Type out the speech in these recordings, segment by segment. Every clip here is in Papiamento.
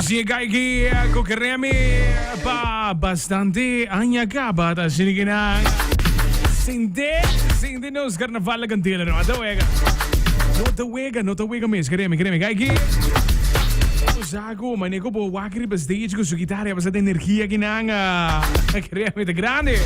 Nos yega aki ku Remy pa bastante aña kaba ta asina ki nan sinte sinte nos carnaval la cantela no ta wega no ta wega no ta wega mes Remy Remy kai aki Saku mane ku bo wak riba stage ku su guitarra ya bastante energia ki nan Remy ta grande.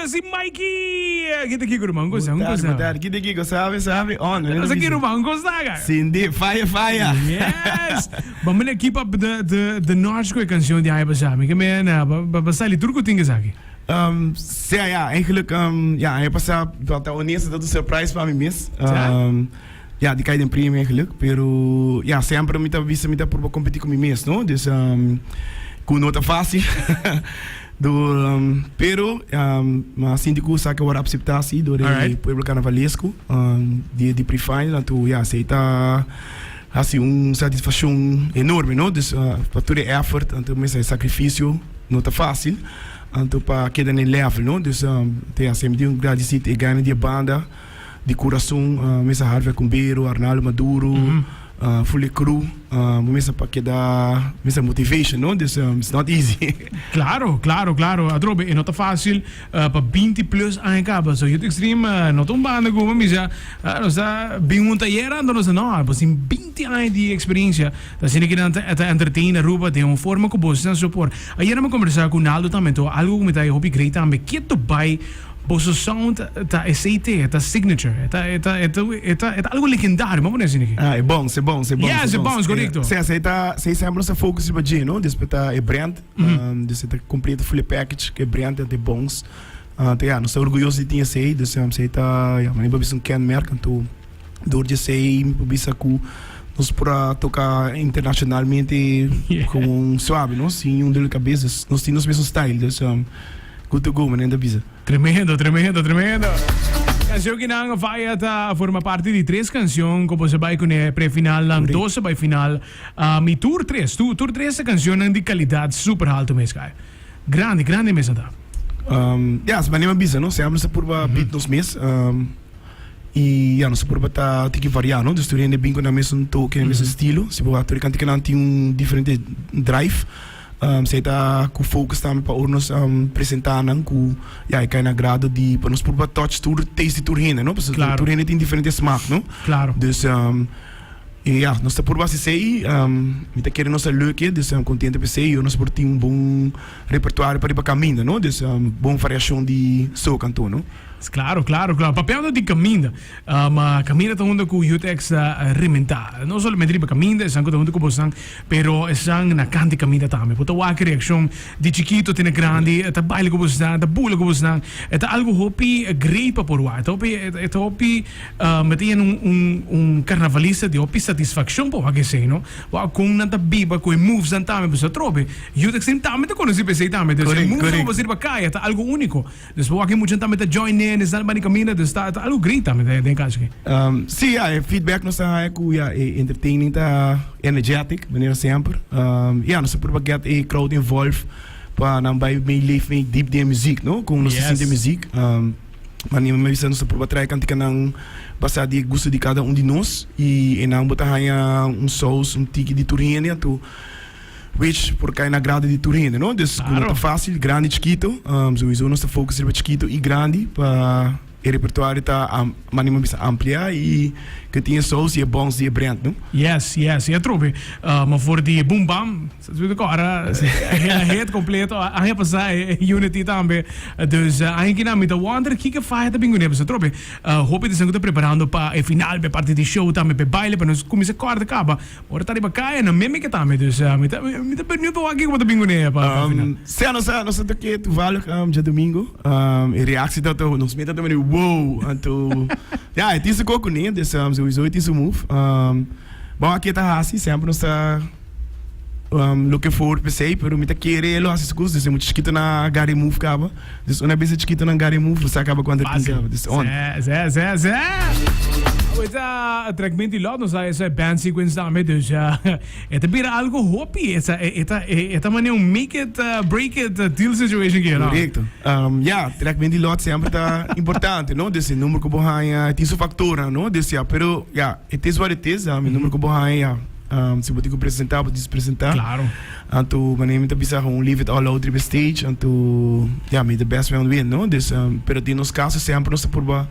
Si Mikey! Kita kiko ruman gosa, un gosa. Boa tarde, kita kiko, sabe, sabe, on. Nosa ki ruman gosa ga. Cindy, fire, fire. Yes! Bambe na keep up the the the notch ku e canción di aña pasá. Mi ke men ba ba sali tur ku tin esaki. Sí, ja, eigenlijk, ja, aña pasá, pa ta honesto, ta un surprise pa mi mes. Ja, di kai den premio eigenlijk. Pero, ja, semper mi ta bisa mi ta purba competi ku mi mes, no? Dus, ku no ta fácil. Door, pero, mi a sinti ku esaki a wòrdu akseptá si dor e pueblo karnavalesko di di pre-final. Anto, ja, esei ta hasi un satisfakshon enorme, no? Dus, pa tur e effort, anto mester e sakrifisio no ta fásil, anto pa keda na e level, no? Dus, te hasi mi tin gradisí e gana di e banda di kurason, mester Harvey Acumbero, Arnaldo Maduro. Fully crew bo mester pa keda mester motivation no dus it's not easy. Claro claro claro atrobe e no ta facil pa binti plus aña caba so Youth Extreme no ta un banda cu bo misa nos ta bin un tayer anto nos ta no bo tin binti aña di experiencia ta asina ki nan ta entertain Aruba den un forma cu bo nan so por ayer mi a conversa cu Naldo tambe anto algo cu mi ta hopi great tambe keto bay Boso sound ta esey te, e ta signature, e ta, e ta, e ta, e ta, e ta algo legendario, m'a pone asina aki. Ah, e bounce, e bounce, e bounce. Yes, e bounce, correcto. Sea, esey ta, esey semper nos ta focus riba dje, no? Despues ta e brand, dus e ta completo fully package, e brand en e bounce. Anto ya, nos ta orguyoso di tin esey, dus esey ta, ya, manera bo bisa un kenmerk, anto door di esey mi por bisa cu nos por a toca internacionalmente gewoon suave, no? Sin un dolor di cabeza, dus nos tin nos mesun style, dus. Good to go, manera ta bisa. Tremendo, tremendo, tremendo. Cancion ki nan Faya ta forma parti di tres cancion cu bo sa bay cune pre-final nan, dos sa bay final. Um, y tur tres, tur, tur tres ta cancionnan di calidad super halto mes, Kai. Grandi, grandi mes nan ta. Um, ya, manera mi a bisa, no? Semper nos ta purba beat nos mes. Um, y ya, nos ta purba ta tiki varia, no? Dus tur hende bin cu nan mesun toke, nan mesun estilo. Si bo wak tur e canticanan tin un diferente drive. Esei ta ku focus tambe pa ora nos presentá nan ku ya e kai na grado di pa nos por por touch tur taste di tur hende no pasobra tur hende tin diferente smaak no. Dus ya nos ta purba hasi esei mi ta kere nos ta luk e dus kontento pa esei nos por tin un bon repertorio pa riba kaminda no dus bon variashon di soca anto no. Claro claro claro papiando di kaminda. Ma kaminda ta hunta ku Youth-X ta rementá. No solamente riba kaminda, esan ku ta hunta ku bosan, pero esan na kant di kaminda tambe. Bo ta wak e reakshon di chikito te na grandi, e ta baila ku bosnan, e ta bula ku bosnan. E ta algu hopi great pa por wak. E ta hopi, e ta hopi, e ta yena un, un, un karnavalista di hopi satisfakshon pa wak esei, no? Wak kon nan ta biba ku e movesnan tambe. Pasobra atrobe, Youth Extreme tambe ta konosí pa esei tambe. Entonces, e movesnan ku bo hasi riba kaya ta algu úniko. Dus bo wak e muchanan tambe ta join in, esnan bani kaminda, dus ta ta algo great tambe den kaso aki. Sí, ya, e feedback nos ta haña ku ya e entertaining ta energetic, manera semper. Ya, nos ta purba get e crowd involved pa nan bai mee leef mee diep den e muziek, no? Kon nos ta sinti e muziek. Manera mi a bisa nos ta purba trae kantikanan basá di e gusto di kada un di nos i einan bo ta haña un saus, un tiki di tur hende, anto. Which por kai na agrado di tur hende, no? Dus ku no ta fásil, grandi, chikito. Souiso nos ta focus riba chikito i grandi pa e repertorio ta manera mi a bisa amplia i ku tin e sous i e bons di e brand, no? Yes, yes, i atrobe. Ma for di Boom Bam, sa ta kòrda e hit kompleto aña pasá e Unity tambe. Dus aña kinan mi ta wonder kiko faya ta bin kuné. Pasobra atrobe hopi di esnan ku ta preparando pa e final, pa e parti di show tambe, pa e baile, pa nos kuminsá kòrda kaba. Ora ta riba kaya nan meme ke tambe dus mi ta mi ta beniudo pa wak kiko bo ta bin kuné pa final. Sea nos a nos a toke toevallig djadomingo e reactie ta ta nos meta ta mane wow anto ya e tin su koko kuné dus souiso e tin su move bon aki e ta hasi semper nos ta looking forward pa esei pero mi ta kere e lo hasi su kos dus e mucha chikitonan a gari move kaba. Dus una bes e chikitonan gari move, bo sa kaba kuantu tin kaba. Dus on. Sè, sè, sè, sè. Awe ta track 20 lot, nos a esa band sequence tambe, dus e ta bira algo hopi, e ta, e ta, e ta manera un make it, break it deal situation ki, no? Korekto. Ya, track 20 lot semper ta importante, no? Dus e number ku bo haña, tin su faktornan, no? Dus ya, pero ya, it is what it is, e number ku bo haña, ya. Si bo tin ku presentá, bo tin presentá. Claro. Anto manera mi ta bisa gewoon leave it all out riba stage anto ya may the best man win no. Dus pero den nos kaso semper nos ta purba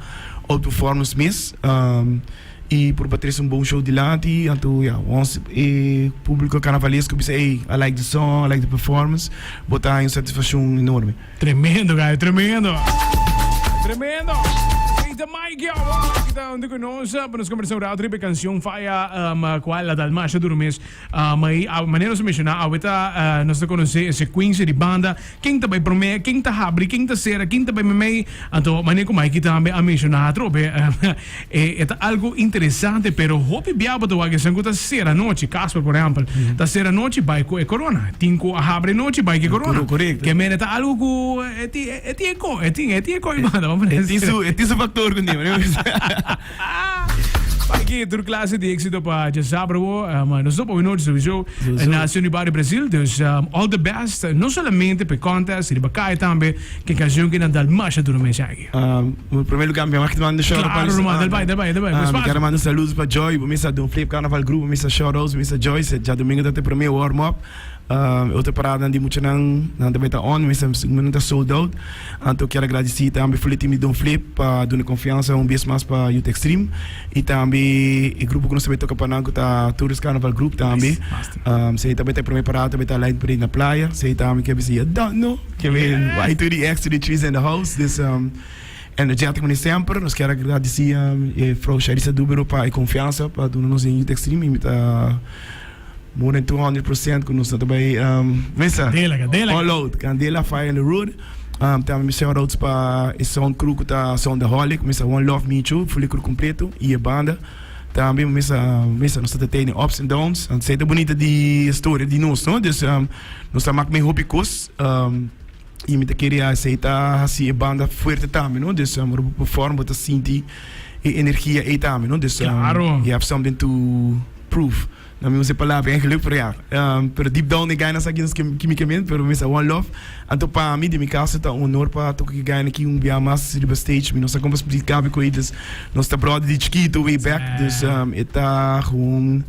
outperform nos mes i purba trese un bon show dilanti anto ya once e publico carnavalesco bisa ey I like the song, I like the performance bo ta haña un satisfaccion enorme. Tremendo guy, tremendo. Tremendo. Hey, ta Mike, yo. Mike ta hunto cu nos pa nos conversa un rato riba e cancion Faya, um, cual a dal masha duro mes. Uh, ma y, a, manera nos a menciona, awe ta, uh, nos ta conoce e secuencia di banda. Ken ta bay prome, ken ta habri, ken ta cera, ken ta bay memey. Anto, manera cu Mike tambe a menciona atrobe, e, e ta algo interesante, pero hopi bia bo ta wak esun cu ta cera nochi, Casper por ehempel, ta cera nochi bay cu e corona. Tin cu a habri nochi bay cu e corona. Correcto. Ke mene ta algo cu e tin, e tin e co, e tin, e tin e co y banda, vamos E tin su, e tin su factor cu ne. Aki tur clase di éxito pa djasabra bo. Um, nos topa hoy nochi sowieso na Sunny Bar di Brasil. Dus um, all the best. No solamente pa e contest, riba kaya tambe. Ke canción ki nan dal masha duro mes aki. Um, en primer lugar, mi mag manda shout out Claro, ruman, dal bai, dal bai, dal bai. Mi quiero manda un saludo pa Joy, bo misa Don Flip Carnaval Group, bo misa shout outs, bo misa Joyce, djadomingo ta te prome warm up. Um, otro parada di muchanan nan tambe ta on, misa nan ta sold out. Anto kier agradeci tambe full e team di Don Flip pa duna confiansa un bes mas pa Youth Extreme y tambe e grupo cu nos tambe toca pa nan cu ta Tourist Carnaval Group tambe. Um, esey tambe ta e prome parada tambe ta Light Parade na playa. Esey tambe kier bisa ya don't know. Ke men Y to the X to the trees in the house. Dus um, energetic mane semper. Nos kier agradeci um, e vrouw Sharissa Dubero pa e confiansa pa duna nos den Youth Extreme y mi ta More than 200% ku nos ta bai um, mesa. Candela, candela. All out, candela, fire in the road. Um, tambe mi shout outs pa e sound crew ku ta Soundaholic, mesa One Love Micho, fully crew completo y e banda. Tambe mesa, mesa nos ta tene ups and downs. Anto esei ta bunita di historia di nos, no? Dus um, nos ta mak mee hopi kos. Um, y mi ta kere esei ta hasi e banda fuerte tambe, no? Dus um, ora bo perform bo ta sinti e energia ei tambe, no? Dus um, Claro. you have something to prove. No mi usa e palabra eigenlijk, pero ja. Pero deep down e gainan sa kimikamente, pero mi sa one love. Anto pa mi, den mi caso, ta un honor pa toca cu e gainan aki un bia mas riba stage. Mi no sa con pa splica mi cu ei, dus nos ta brother di chikito way back. Dus e ta gewoon,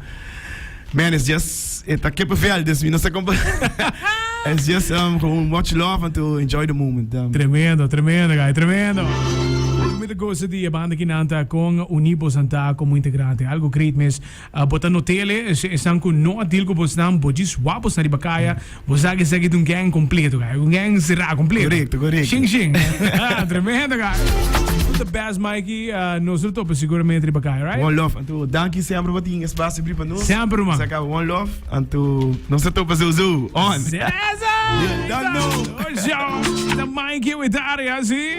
man, it's just, e ta kippenvel, dus mi no sa con pa, it's just gewoon much love anto enjoy the moment. Tremendo, tremendo guy, tremendo. Mi ta goza di e banda ki nan ta con uni bosan ta como integrante. Algo great mes. Bo ta notele, esnan ku no a deal ku bosnan, bo djis wak bosnan riba kaya, bo sa ku esaki ta un gang kompleto, guy. Un gang será kompleto. Korekto, korekto. Shing shing. Tremendo, guy. All the best, Mikey. Nos lo topa seguramente riba kaya, right? One love. Anto, danki semper pa tin espacio bri pa nos. Semper, ruman. Sa kaba one love. Anto, nos ta topa sowieso. On. Cesar! You don't know. Ojo! Ta Mikey with Aria, si?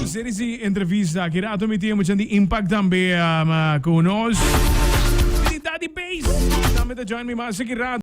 Un serie di entrevista. Ki rato mi tin mucha di impact tambe ku nos. Di Daddy Bass. Tambe ta join mi mas ki rato.